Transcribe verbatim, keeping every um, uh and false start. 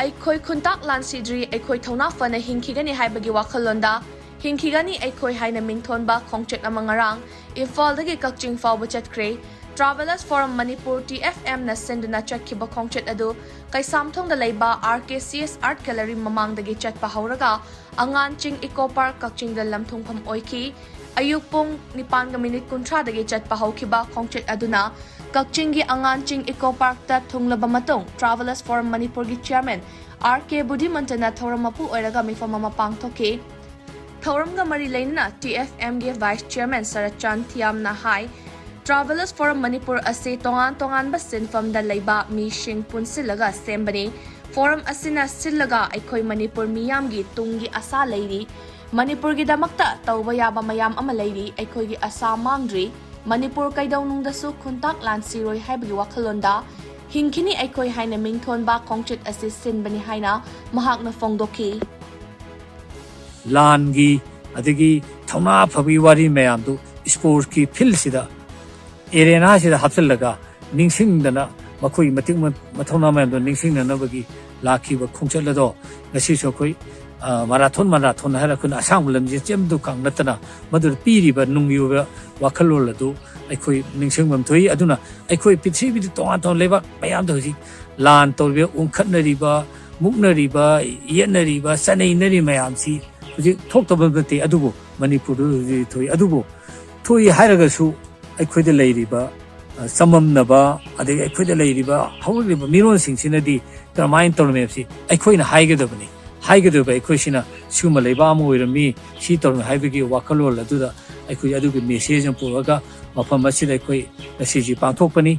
ꯑꯩꯈꯣꯏ ꯈꯨꯟꯇꯥꯛ ꯂꯥꯟꯁꯤꯗ꯭ꯔꯤ, ꯑꯩꯈꯣꯏ ꯊꯧꯅꯥ ꯐꯅ ꯍꯤꯡꯈꯤꯒꯅꯤ ꯍꯥꯏꯕꯒꯤ ꯋꯥꯈꯜꯂꯣꯟꯗ ꯍꯤꯡꯈꯤꯒꯅꯤ ꯑꯩꯈꯣꯏ ꯍꯥꯏꯅ ꯃꯤꯡꯊꯣꯟꯕ ꯈꯣꯡꯆꯠ ꯑꯃ ꯉꯔꯥꯡ ꯏꯝꯐꯥꯜꯗꯒꯤ ꯀꯛꯆꯤꯡ ꯐꯥꯎꯕ ꯆꯠꯈ꯭ꯔꯦ꯫ Travelers Forum Manipur, T F M ꯅ ꯁꯤꯟꯗꯨꯅ ꯆꯠꯈꯤꯕ ꯈꯣꯡꯆꯠ ꯑꯗꯨ ꯀꯩꯁꯥꯝꯊꯣꯡꯗ ꯂꯩꯕ R K C S Art Gallery ꯃꯃꯥꯡꯗꯒꯤ ꯆꯠꯄ ꯍꯧꯔꯒ ꯑꯉꯥꯟ ꯆꯤꯡ Eco Park ꯀꯛꯆꯤꯡꯗ ꯂꯝꯊꯨꯡꯐꯝ ꯑꯣꯏꯈꯤ꯫ ꯑꯌꯨꯛ ꯄꯨꯡ ꯅꯤꯄꯥꯟꯒ ꯃꯤꯅꯤꯠ ꯀꯨꯟꯊ꯭ꯔꯥꯗꯒꯤ ꯆꯠꯄ ꯍꯧꯈꯤꯕ ꯈꯣꯡꯆꯠ ꯑꯗꯨꯅ ꯀꯛꯆꯤꯡꯒꯤ ꯑꯉꯥꯟ ꯆꯤꯡ Eco Park ꯇ ꯊꯨꯡꯂꯕ ꯃꯇꯨꯡ Travelers Forum ꯃꯅꯤꯄꯨꯔꯒꯤ chairman R K ꯕꯨꯙꯤꯃꯟꯇꯅ ꯊꯧꯔꯝ ꯃꯄꯨ ꯑꯣꯏꯔꯒ ꯃꯤꯐꯝ ꯑꯃ ꯄꯥꯡꯊꯣꯛꯈꯤ꯫ ꯊꯧꯔꯝꯒ ꯃꯔꯤ ꯂꯩꯅꯅ T F M ꯒꯤ Vice Chairman ꯁꯔꯠꯆꯥꯟ ꯊꯤꯌꯥꯝꯅ ꯍꯥꯏ, Travelers Forum ꯃꯅꯤꯄꯨꯔ ꯑꯁꯤ ꯇꯣꯉꯥꯟ ꯇꯣꯉꯥꯟꯕ ꯁꯤꯟꯐꯝꯗ ꯂꯩꯕ ꯃꯤꯁꯤꯡ ꯄꯨꯟꯁꯤꯜꯂꯒ ꯁꯦꯝꯕꯅꯤ꯫ Forum ꯑꯁꯤꯅ ꯁꯤꯜꯂꯒ ꯑꯩꯈꯣꯏ ꯃꯅꯤꯄꯨꯔ ꯃꯤꯌꯥꯝꯒꯤ ꯇꯨꯡꯒꯤ ꯑꯁꯥ ꯂꯩꯔꯤ꯫ ꯃꯅꯤꯄꯨꯔꯒꯤꯗꯃꯛꯇ ꯇꯧꯕ ꯌꯥꯕ ꯃꯌꯥꯝ ꯑꯃ ꯂꯩꯔꯤ꯫ ꯑꯩꯈꯣꯏꯒꯤ ꯑꯁꯥ ꯃꯥꯡꯗ꯭ꯔꯤ꯫ ꯃꯅꯤꯄꯨꯔ ꯀꯩꯗꯧꯅꯨꯡꯗꯁꯨ ꯈꯨꯟꯇꯥꯛ ꯂꯥꯟꯁꯤꯔꯣꯏ ꯍꯥꯏꯕꯒꯤ ꯋꯥꯈꯜꯂꯣꯟꯗ ꯍꯤꯡꯈꯤꯅꯤ ꯑꯩꯈꯣꯏ ꯍꯥꯏꯅ ꯃꯤꯡꯊꯣꯟꯕ ꯈꯣꯡꯆꯠ ꯑꯁꯤ ꯁꯤꯟꯕꯅꯤ ꯍꯥꯏꯅ ꯃꯍꯥꯛꯅ ꯐꯣꯡꯗꯣꯛꯈꯤ꯫ ꯂꯥꯟꯒꯤ ꯑꯗꯒꯤ ꯊꯧꯅꯥ ꯐꯕꯒꯤ ꯋꯥꯔꯤ ꯃꯌꯥꯝꯗꯨ sports ꯀꯤ field ꯁꯤꯗ, arena ꯁꯤꯗ ꯍꯥꯞꯆꯤꯜꯂꯒ ꯅꯤꯡꯁꯤꯡꯗꯅ ꯃꯈꯣꯏꯒꯤ ꯃꯇꯤꯛ ꯃ- ꯃꯊꯧꯅꯥ ꯃꯌꯥꯝꯗꯣ ꯅꯤꯡꯁꯤꯡꯅꯅꯕꯒꯤ ꯂꯥꯛꯈꯤꯕ ꯈꯣꯡꯆꯠ ꯑꯗꯣ ꯉꯁꯤꯁꯨ ꯑꯩꯈꯣꯏ, ꯑ, marathon, marathon ꯍꯥꯏꯔ ꯑꯩꯈꯣꯏꯅ ꯑꯁꯥꯡꯕ ꯂꯝꯖꯦꯜ ꯆꯦꯟꯕꯗꯨ ꯈꯛ ꯅꯠꯇꯅ ꯃꯗꯨꯗ ꯄꯤꯔꯤꯕ ꯅꯨꯡꯒꯤ ꯑꯣꯏꯕ ꯋꯥꯈꯜꯂꯣꯟ ꯑꯗꯨ ꯑꯩꯈꯣꯏ ꯅꯤꯡꯁꯤꯡꯐꯝ ꯊꯣꯛꯏ꯫ ꯑꯗꯨꯅ ꯑꯩꯈꯣꯏ ꯄ꯭ꯔꯤꯊꯤꯕꯤꯗ ꯇꯣꯉꯥꯟ ꯇꯣꯉꯥꯟꯕ ꯂꯩꯕꯥꯛ ꯃꯌꯥꯝꯗ ꯍꯧꯖꯤꯛ ꯂꯥꯟ ꯇꯧꯔꯤꯕ, ꯎꯪꯈꯠꯅꯔꯤꯕ, ꯃꯨꯛꯅꯔꯤꯕ, ꯌꯦꯠꯅꯔꯤꯕ, ꯆꯅꯩꯅꯔꯤꯕ ꯃꯌꯥꯝꯁꯤ ꯍꯧꯖꯤꯛ ꯊꯣꯛꯇꯕ ꯅꯠꯇꯦ꯫ ꯑꯗꯨꯕꯨ ꯃꯅꯤꯄꯨꯔꯗ ꯍꯧꯖꯤꯛ ꯊꯣꯛꯏ꯫ ꯑꯗꯨꯕꯨ ꯊꯣꯛꯏ ꯍꯥꯏꯔꯒꯁꯨ ꯑꯩꯈꯣꯏꯗ ꯂꯩꯔꯤꯕ, ꯑ, ꯆꯃꯝꯅꯕ, ꯑꯗꯒꯤ ꯑꯩꯈꯣꯏꯗ ꯂꯩꯔꯤꯕ ꯍꯧꯔꯛꯂꯤꯕ ꯃꯤꯔꯣꯜꯁꯤꯡꯁꯤꯅꯗꯤ ꯀꯔꯝꯍꯥꯏꯅ ꯇꯧꯔꯝꯃꯤ ꯍꯥꯏꯕꯁꯤ ꯑꯩꯈꯣꯏꯅ ꯍꯥꯏꯒꯗꯕꯅꯤ꯫ ꯍꯥꯏꯒꯗꯕ ꯑꯩꯈꯣꯏꯁꯤꯅ ꯁꯤꯒꯨꯝꯕ ꯂꯩꯕꯥꯛ ꯑꯃ ꯑꯣꯏꯔꯝꯃꯤ, ꯁꯤ ꯇꯧꯔꯝꯃꯤ ꯍꯥꯏꯕꯒꯤ ꯋꯥꯈꯜꯂꯣꯟ ꯑꯗꯨꯗ ꯑꯩꯈꯣꯏ ꯑꯗꯨꯒꯤ message ꯑꯃ ꯄꯨꯔꯒ ꯃꯐꯝ ꯑꯁꯤꯗ ꯑꯩꯈꯣꯏ ꯉꯁꯤꯁꯤ ꯄꯥꯡꯊꯣꯛꯄꯅꯤ꯫